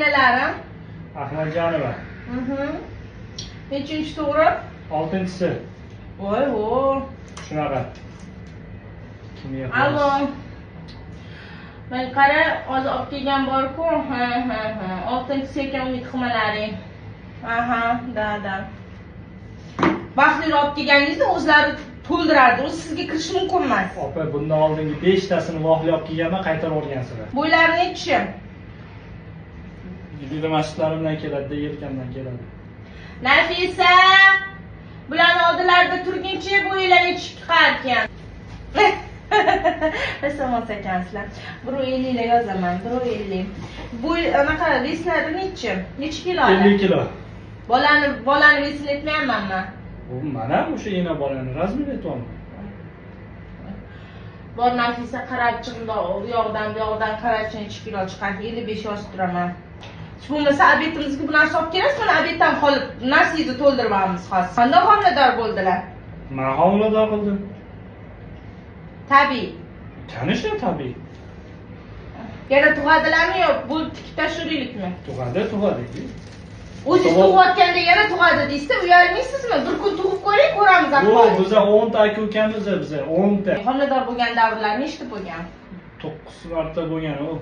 Familiyalari? Ahmadjonova. Nechinchi tug'ruq? 6-inchisi. Voy, vo. Shunaqa. Kimga? Allo. Men qara, hozir olib kelgan bor-ku. Ha. 6-inchisi ekan, umid qilmalaring. Aha, да, да. Vaqtliroq olib kelganingizda o'zlari to'ldirardi. O'zi sizga kirish mumkin emas. Opa, bundan oldingi 5 tasini vaqtli olib kelganman, qaytarib yuborgansizlar. Bo'ylari nechi? Juda masjidlarim bilan keladi, yelkamdan keladi. Nafisa! Bularni oldilarida turguncha bo'yinglar yetishib chiqar ekan. Rosa ekansizlar. 1,50 la yozaman, 1,50. Bo'y anaqa вес lari nechi? Nechi kilo? 50 kilo. Bolani вес ini aytmayapman man. Bu mana o'sha ena bolani размер aytyapman. Bor, Nafisa, qarab chiq, u yoqdan bu yoqdan qarab, nechi kilo chiqadi. 55 yozib turaman. Hech bo'lmasa обед imizga bu narsa olib kelasiz, mana обед dan qolib narsangizni to'ldiramiz hozir. Qanday homilador bo'ldilar? Man homilador qildim. Tabiiy. Конечно, tabiiy. Yana tug'adilarmi yo bo'lib tikib tashlaylikmi? Tug'adi, tug'adi. O'zingiz tug'ayotganda yana tug'adi deysizda, uyalmaysizmi? Bir kun tug'ib ko'ring, ko'ramiz Yo'q, ahvolni. biza 10 ta aka ukamiz, biza 10 ta. Homilador bo'lgan davrlar nechta bo'lgan? 9 marta bo'lgan u.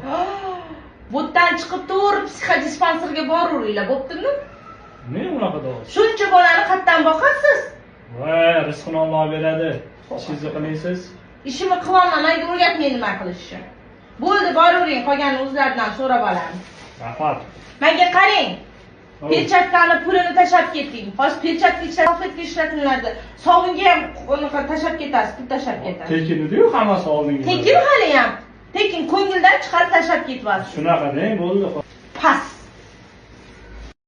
Butdan chiqib to'g'ri psixodispanserga boraveringlar, bo'ptimi? Ne unaqa deyapsiz? Shuncha bolani qayerdan boqasiz? Voy, rizqini Alloh beradi. Ishingizni qilmaysiz. Ishimni qilyapman, menga o'rgatmang nima qilishni. Bo'ldi, boravering, qolganini o'zlaridan so'rab olamiz. Rahmat. Menga qarang. Perchatkani pulini tashlab keting. Hozir perchatka salfetka ishlatiladi. Sovunga ham unaqa tashlab ketasiz, pul tashlab ketasiz. Tekin edi-yu hammasi oldingi. Tekin hali ham. Tekin ko'ngildan chiqarib tashlab ketyapsiz. Shunaqa deng, bo'ldi. Past.